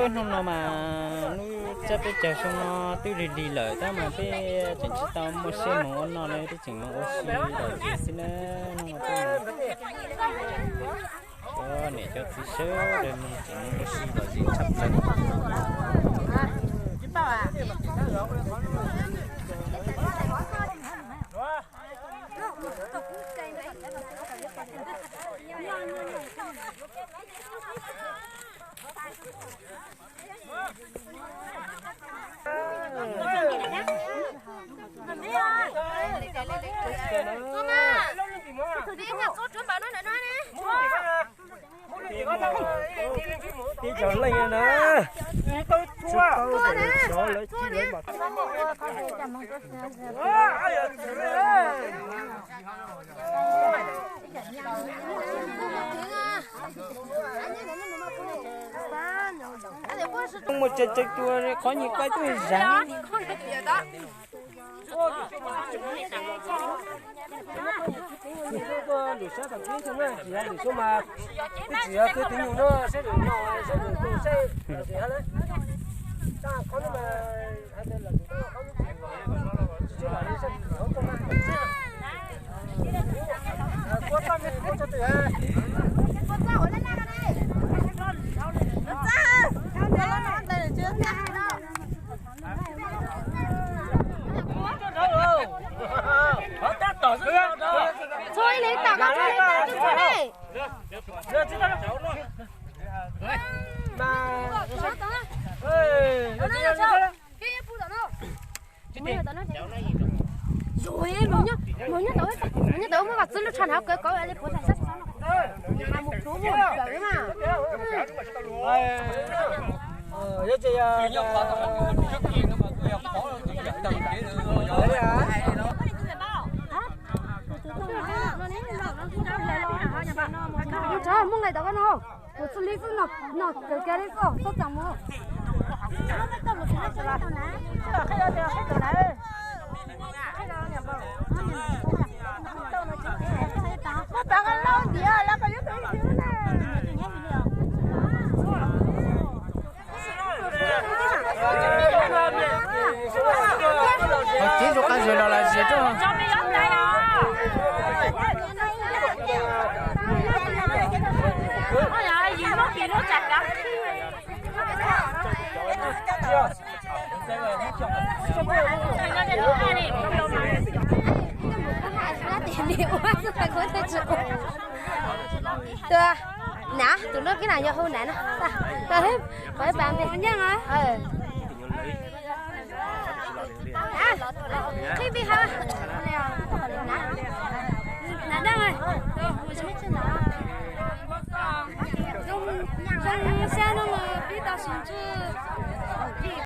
Hnub no mas lub tsab peb caug xyoo no twb lig lig lawm tab mas peb tseem tsis tau muaj siab mus ua noj li, peb tseem mus ua si lom zem xwb na. Hnub no peb cov niam cov txiv sawv daws mus tseem mus ua si lom zem tshaj plaws. Tib cov leej na, tsis tau xyov lawv tsis lawv mam. Mus tsev tsev tua qhov nyias kaij twb zeeg. Lwm sab tom tib tug na, tsis yog lwm sab mas, twb tsis yog twb tib nyuag no, sab lwm no, sab lwm no, sab lwm ha na. Txhua ib leeg tom koj txhua leeg tom txhua leej. Mus nyob tau, mus nyob tau, muab kom txwv lub tsho nrad kaw kauv li puav tag sab xov no. Mus pluav mus kawm mas. Mus tso, muaj nqaij tau koj no. Kuv txuj li xwb no, no kawg kiag li xwb, txhob txav mus. Muab pab koj lauj ntiav los koj yuav tus ib xwb na. Tib zoo qab zes los lam zes rau. Tus na, tus no kib na yog hu na no. Qhib pis ha. Na dab, zoo xyab no pib tau sim ntswj.